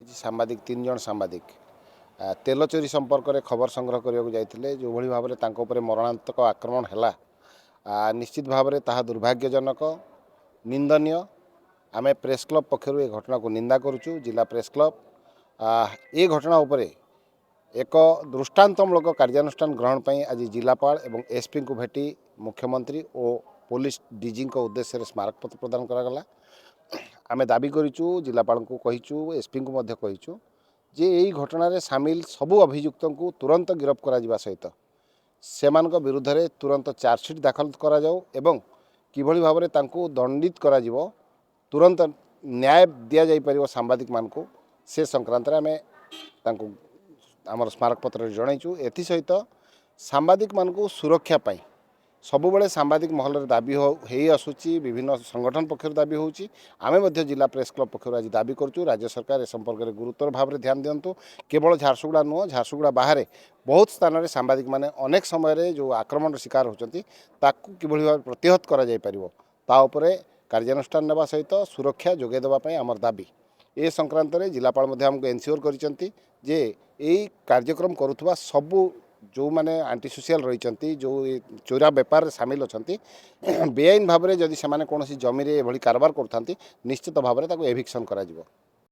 କିଛି ସାମ୍ବାଦିକ, ତିନି ଜଣ ସାମ୍ବାଦିକ ତେଲ ଚୋରି ସମ୍ପର୍କରେ ଖବର ସଂଗ୍ରହ କରିବାକୁ ଯାଇଥିଲେ, ଯେଉଁଭଳି ଭାବରେ ତାଙ୍କ ଉପରେ ମରଣାନ୍ତକ ଆକ୍ରମଣ ହେଲା, ନିଶ୍ଚିତ ଭାବରେ ତାହା ଦୁର୍ଭାଗ୍ୟଜନକ, ନିନ୍ଦନୀୟ। ଆମେ ପ୍ରେସ୍ କ୍ଲବ୍ ପକ୍ଷରୁ ଏ ଘଟଣାକୁ ନିନ୍ଦା କରୁଛୁ। ଜିଲ୍ଲା ପ୍ରେସ୍ କ୍ଲବ୍ ଏ ଘଟଣା ଉପରେ ଏକ ଦୃଷ୍ଟାନ୍ତମୂଳକ କାର୍ଯ୍ୟାନୁଷ୍ଠାନ ଗ୍ରହଣ ପାଇଁ ଆଜି ଜିଲ୍ଲାପାଳ ଏବଂ ଏସ୍ପିଙ୍କୁ ଭେଟି ମୁଖ୍ୟମନ୍ତ୍ରୀ ଓ ପୋଲିସ ଡିଜିଙ୍କ ଉଦ୍ଦେଶ୍ୟରେ ସ୍ମାରକପତ୍ର ପ୍ରଦାନ କରାଗଲା। ଆମେ ଦାବି କରିଛୁ, ଜିଲ୍ଲାପାଳଙ୍କୁ କହିଛୁ, ଏସ୍ପିଙ୍କୁ ମଧ୍ୟ କହିଛୁ ଯେ ଏହି ଘଟଣାରେ ସାମିଲ ସବୁ ଅଭିଯୁକ୍ତଙ୍କୁ ତୁରନ୍ତ ଗିରଫ କରାଯିବା ସହିତ ସେମାନଙ୍କ ବିରୁଦ୍ଧରେ ତୁରନ୍ତ ଚାର୍ଜସିଟ୍ ଦାଖଲ କରାଯାଉ ଏବଂ କିଭଳି ଭାବରେ ତାଙ୍କୁ ଦଣ୍ଡିତ କରାଯିବ, ତୁରନ୍ତ ନ୍ୟାୟ ଦିଆଯାଇପାରିବ ସାମ୍ବାଦିକମାନଙ୍କୁ, ସେ ସଂକ୍ରାନ୍ତରେ ଆମେ ତାଙ୍କୁ ଆମର ସ୍ମାରକପତ୍ରରେ ଜଣାଇଛୁ। ଏଥିସହିତ ସାମ୍ବାଦିକମାନଙ୍କୁ ସୁରକ୍ଷା ପାଇଁ ସବୁବେଳେ ସାମ୍ବାଦିକ ମହଲରେ ଦାବି ହେଇ ଆସୁଛି, ବିଭିନ୍ନ ସଂଗଠନ ପକ୍ଷରୁ ଦାବି ହେଉଛି। ଆମେ ମଧ୍ୟ ଜିଲ୍ଲା ପ୍ରେସ୍ କ୍ଲବ୍ ପକ୍ଷରୁ ଆଜି ଦାବି କରୁଛୁ, ରାଜ୍ୟ ସରକାର ଏ ସମ୍ପର୍କରେ ଗୁରୁତର ଭାବରେ ଧ୍ୟାନ ଦିଅନ୍ତୁ। କେବଳ ଝାରସୁଗୁଡ଼ା ନୁହଁ, ଝାରସୁଗୁଡ଼ା ବାହାରେ ବହୁତ ସ୍ଥାନରେ ସାମ୍ବାଦିକମାନେ ଅନେକ ସମୟରେ ଯେଉଁ ଆକ୍ରମଣର ଶିକାର ହେଉଛନ୍ତି, ତାକୁ କିଭଳି ଭାବେ ପ୍ରତିହତ କରାଯାଇପାରିବ ତା ଉପରେ କାର୍ଯ୍ୟାନୁଷ୍ଠାନ ନେବା ସହିତ ସୁରକ୍ଷା ଯୋଗାଇ ଦେବା ପାଇଁ ଆମର ଦାବି। ଏ ସଂକ୍ରାନ୍ତରେ ଜିଲ୍ଲାପାଳ ମଧ୍ୟ ଆମକୁ ଏନସିଓର କରିଛନ୍ତି ଯେ ଏଇ କାର୍ଯ୍ୟକ୍ରମ କରୁଥିବା ସବୁ ଯେଉଁମାନେ ଆଣ୍ଟି ସୋସିଆଲ ରହିଛନ୍ତି, ଯେଉଁ ଏ ଚୋରା ବେପାରରେ ସାମିଲ ଅଛନ୍ତି, ବେଆଇନ ଭାବରେ ଯଦି ସେମାନେ କୌଣସି ଜମିରେ ଏଭଳି କାରବାର କରୁଥାନ୍ତି, ନିଶ୍ଚିତ ଭାବରେ ତାକୁ ଏଭିକ୍ସନ୍ କରାଯିବ।